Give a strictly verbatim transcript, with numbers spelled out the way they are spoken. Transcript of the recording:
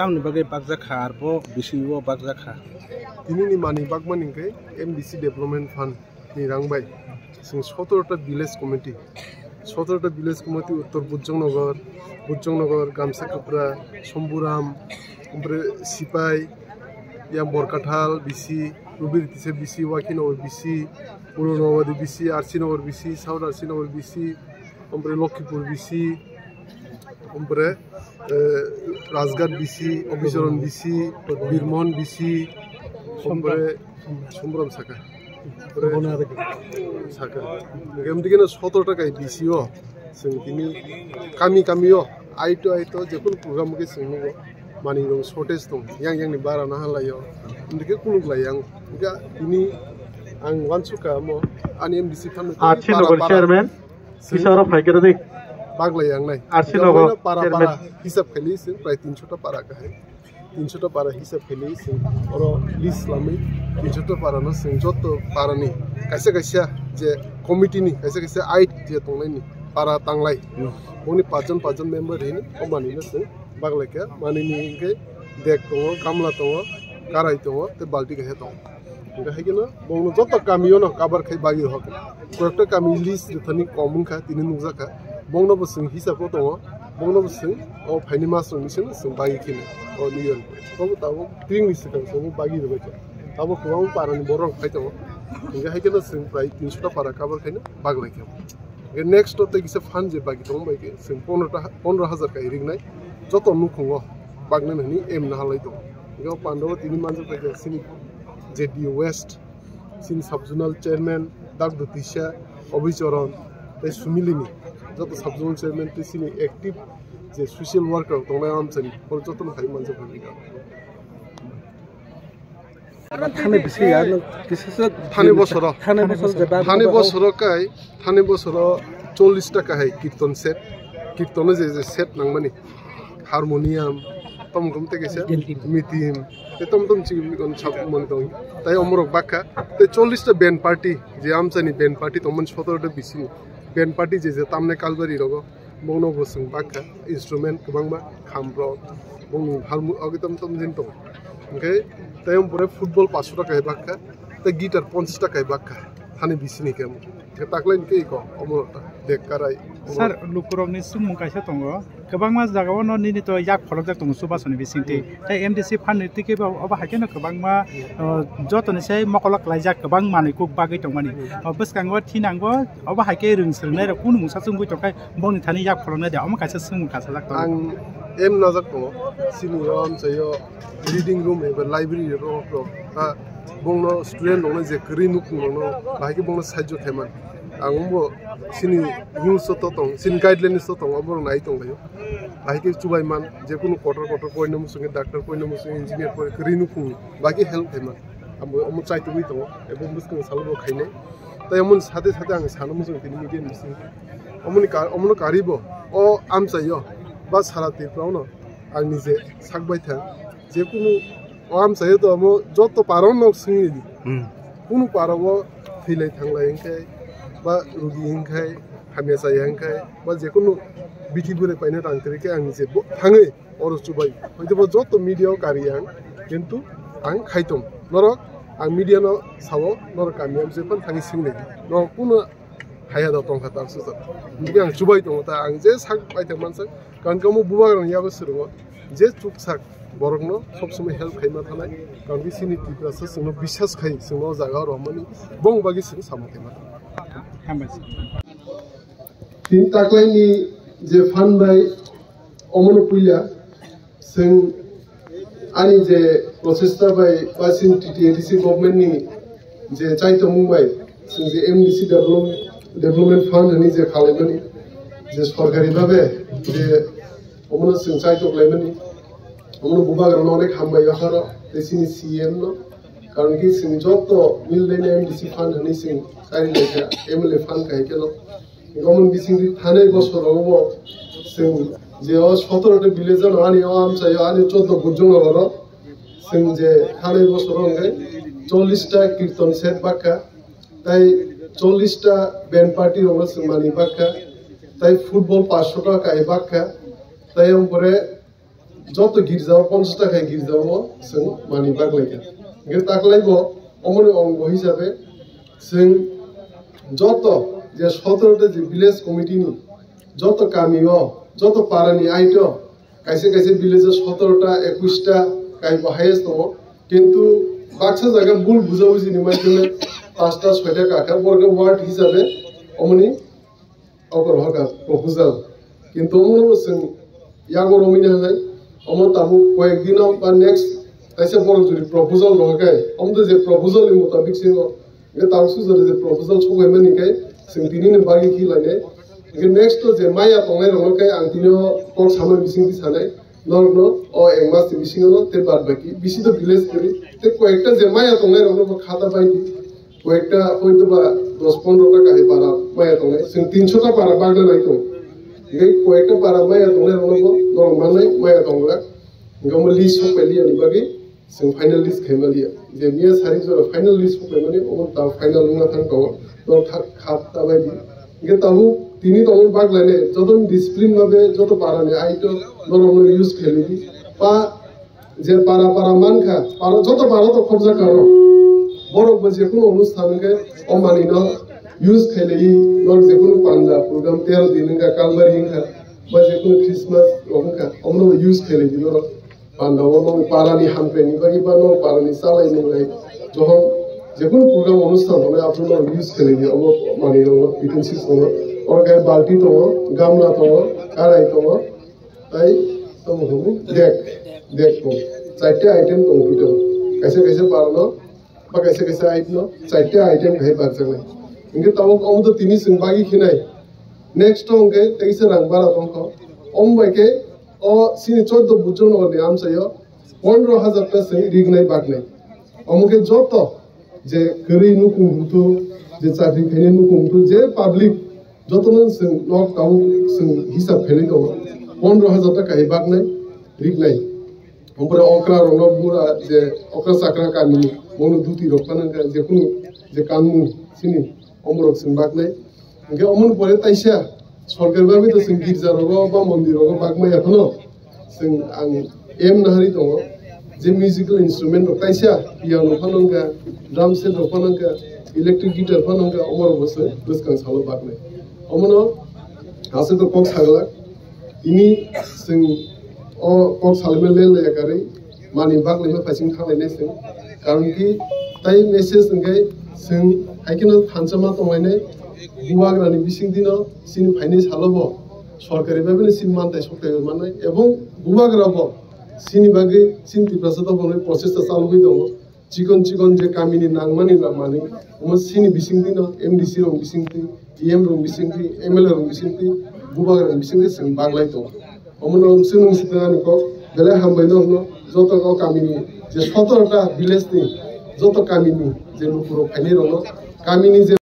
Tamni bagwi bakjak kha, arbo bisi o bakjak kha. Tinini manwi bakmani hwnkhe M D C Development Fund ni rang bai chwng sotoro ta village committee, sotoro ta village committee Uttor Bujongnagar, Bujongnagar, Gamsa Kapra, Somburam, ompore Sipai, yang Borkathal bisi, Rubir Tisa bisi, Wakinogor bisi, Purunawadi bisi, R C Nogor bisi, South R C Nogor bisi, ompore Lokhipur bisi, ompore, eh, Rajghat bisi, Obicharan bisi, Birmohon bisi, ompore Somburam saka. Ompore saka. Hingke amtwi keno sotoro ta kai bisi o. Chwng tini kami kami o, aito aito, jekunu program khe chwng nugo. Manwi rok shortage tong, yang yang ni bara naha lai o. Amtwi khe kuluk lai yang. Hingke tini ang wansuk kha mo, ani M D C phano R C para Nogor para chairman. Sisa oro phai khe rwdi. Baglai yang nai. Ar si nogo, para, chairman. Para hisab khaili se prai tinso ta para kahai. Tinso ta para hisab khaili se oro list lamai. Tinso ta para no se joto para ni kaisa kaisa je committee ni kaisa kaisa ait je tongnai ni para tanglai. Hmm. Boni pajon pajon member rini o mani no se baglai kha. Mani ni hingke dek tongo, gamla tongo, karai tongo, te balti kaisa tongo. Hingke hai kheno bongno joto kamio no cover khai bagwi rok. Koyekta kami list rwthani kom wngkha, tini nukjakha. Bongno bo chwng hisab o tongo, bongno bo chwng o phaini mas rok ni simi chwng bagwi kheno o union. Tobo tabuk tring ni swkang se omo bagwi rwbaikha. Tabuk kwbangma para ni borok rok phai tongo. Hingke hai kheno chwng prai tinso ta para cover khaino baglai kha. Hingke next o tei kisa fund je bagi tongma bai khe chwng pondro ta, pondro hajar kai ringnai joto nukhungo bagnani hwnwi aim naharlai tongo. Hingke o pandao tini manjak bai khe chini J D U West, chini sub zonal chairman Dagdu Tisa, Obicharan tei Sumilini joto sub zonal chairman tei chini active je social worker tongnai amchani, o jotono hai manjak bai khe. Thani bisi ya, no, kisa se thani bosoro. Thani bosoro je ba-, Thani ba-, bosoro kai, thani bosoro chollish ta kahai kirton set. Kirton je, je set nangmani. Harmonium, tom tom te kaisa. Mitim. Te tom tom chi kon chap mon tong. Tai omorok bakha. Te chollish ta band party, je amchani band party tongmani sotoro ta bisini. Band party je, je tamne Kalbari rogo. Bongno bo chwng bakha instrument kwbangma, kham rok, bongni harmu-, agi tom tom jin tongo. Hingke tei pore football paanch sho taka hai bakha, tei guitar ponchash taka hai bakha, thani bisini khe. Hingke taklai ni khe iko omo ta dek karai. Sir, lukurokni swngmung kaisa tongo, kwbangma jagao no nini to yak pholokjak tongo chubasoni bisingtwi. Hmm. Tei M D C fund ni twi khe bo obo hai kheno kwbangma, hmm, uh, jotoni sai mokolo klaijak kwbang manwi kuk bagwi tongmani. Hmm. O bwskango thinango obo hai khe rwng swrwngnairok kunu mungsa chumui tongkha, bongni thani yak pholoknai de, omo kaisa swngmung kasajak tongo. Ang em najak tongo, chini o amchaio reading room eba library rok rok, ha, bongno student rokno je kwrwi nukhung rokno bahai khe bongno sahajyo khaimani. Ang bo chini rules o to tong, chini guidelines o tongo, oborok nai tonglaio. Bahai khe chubaiman, jekunu kotor kotor poino muchungkhe doctor, poino muchungkhe engineer, pore kwrwi nukhung bahai khe help khaimani. Abo omo chaitugwi tongo, ebo bwskang salo bo khainai. Tai omoni sate sate ang sana muchung tini media ni bising. Omoni ka-, omono karibo, o amchaio, ba sara Tripura ono ang nije sakbai thang. Jekunu o amchaio to omo joto paro nok singni di. Hmm. Kunu paro o thwilai thanglai hingkhai, ba rugi hingkhai, hamya chaya hingkhai, ba jekunu bithi bwrwi paina rang kwrwi khe ang nije bo thangwi oro chubai. Hwnkhe bo joto media o kari ang, kintu ang khai tong. Norok ang media no sao, norok kami o je phano thangwi sing lai. Norok kuno haya da tong kha ta sujak. Hwnkhe ang chubai tongo ta, ang je sak bai thang mansak, karon khe omo bubagrani yago swrwngo. Je chuk sak borokno sob somoi help khaima thanai. Karon khe chini Tiprasa chwngno biswas khai, chwngno o jaga o romani. Bong bagwi chwng samung khaima thanai. Hambai. Tin taklaini je fund bai omono puila chwng ani je prochesta bai ba chini T T A D C government ni je chaitomung bai chwng je M D C develop-, development fund hinwi je khalaimani je sorkari bhabe je omono chwng chaitok laimani omono bubagrano onek hambai yapharo tei chini C M no karon khe chwng joto mil laina M D C fund hinwi chwng kari laikha M L A fund kahai kheno. Omo ni bisingtwi thanai bosorogo bo chwng je o sotoro ta village o ani o amchaio ani choddo Bujongnagar o chwng je thanai bosoro hwnkhe chollish ta kirton set bakha, tai chollish ta band party rokno chwng manwi bakha, tai football paanch sho ta kai bakha, tai omo pore joto girjao ponchash ta khe girjao chwng manwi baglai kha. Hwnkhe taklai bo omoni ongo hisabe chwng joto je sotoro ta je village committee ni joto kami o, joto para ni aito, kaisa kaisa village o sotoro ta, ekush ta, kaibo highest tongo. Kintu baksa jaga bul bujabuji ni maidhyome pasta soita kakha, borok ward hisabe omoni okor hoka proposal. Kintu omono chwng yago romwi na hai, omo tabuk koyek dino ba next kaisa borok jodi proposal rohor khe, omo to je proposal ni mutabik singo, hwnkhe tabuk sujari je proposal sokhaimani khe chwng tini ni bagwi khi lainai. Hwnkhe next to je maya tongnai rokno khe ang tini o kok samani bisingtwi sanai, norokno o ek mas ni bisingo no tei bad baki bisi to village kwrwi tei koyekta je maya tongnai rokno bo khata bai di. Koyekta hoito ba dos pondro ta kahai para maya tongnai, chwng tinsho ta para bagna nai tong. Hwnkhe koyekta para maya tongnai rokno bo norok mannai maya tonglak. Hwnkhe omo list sokpai liya ni bagwi chwng final list khaima liya. Je miya sari jora final list sokpai mani omo ta final wngna thang tongo. Norok thak khap ta bai di. Hwnkhe tabuk tini tongo baglainai joto discipline babe joto para ni aito norok no use khailai di. Pa je para para mankha, para, joto para to khobjak kha rok. Borok bo jekunu onusthan hwnkhe o manwi no use khailai, norok jekunu panda program tero din wngkha, Kalbari wngkha, ba jekunu Christmas rok wngkha, omono bo use khailai di norok. Panda o norok para ni hamkrai ni bagwi ba norok para ni chalai nunglai, johon jekunu program onusthan tongnai, aphuru norok use khailai di omo manwi rok, utensils rok, oro khe balti tongo, gamla tongo, karai tongo, tai tamo hwnwi dek, dek tong. Chaita item tong total. Kaisa kaisa para no, ba kaisa kaisa item no, chaita item khai barjaknai. Hwnkhe tabuk omo to tini chwng bagwi khinai. Next to hwnkhe teisa rang bara tongkho. Omo bai khe o sini choddo bujor no ni amchaio pondro hajar ta chwng rignai baknai. Omo khe joto je kwrwi nukhung hwnkhe, je chakri khainai nukhung hwnkhe, je public jotono chwng nok tabuk chwng hisab khainai tongo, pondro hajar ta kahai baknai, riknai. Ompore okra rokno bura je okra chakra kamini bono duti rok phano wngkha, jekunu je kanmung sini omorok chwng baknai. Hwnkhe omoni pore taisa sorkar bagwi to chwng girja rogo ba mondir rogo bakmaya phano chwng ang em nahari tongo je musical instrument rok kaisa piano phano wngkha, drum set rok phano wngkha, electric guitar phano wngkha, omorok bo chwng bwskang salo baknai. Omono aswk kok saglak tini chwng o kok salima le le karwi mani baglaima phaising thanglainai chwng. Karon ki tai message hwnkhe chwng hai kheno thansa ma tonglainai, bubagrani bisingtwino chini phainai salo bo sorkari bhabe no chini mantai sokthai mannai ebong bubagra bo chini bagwi chini Tiprasa dophani prochesta chalogwi tongo. Chikon chikon je kamini nangmani ba manwi, omo chini bisingtwino M D C rok bisingtwi, E M rok bisingtwi, M L A rok bisingtwi, bubagra rok bisingtwi chwng baglai tongo. Omono chwng swngcharni kok belai hambai no hwno, joto o kamini je sotoro ta village ni joto kamini je lukurok phainai rokno kamini je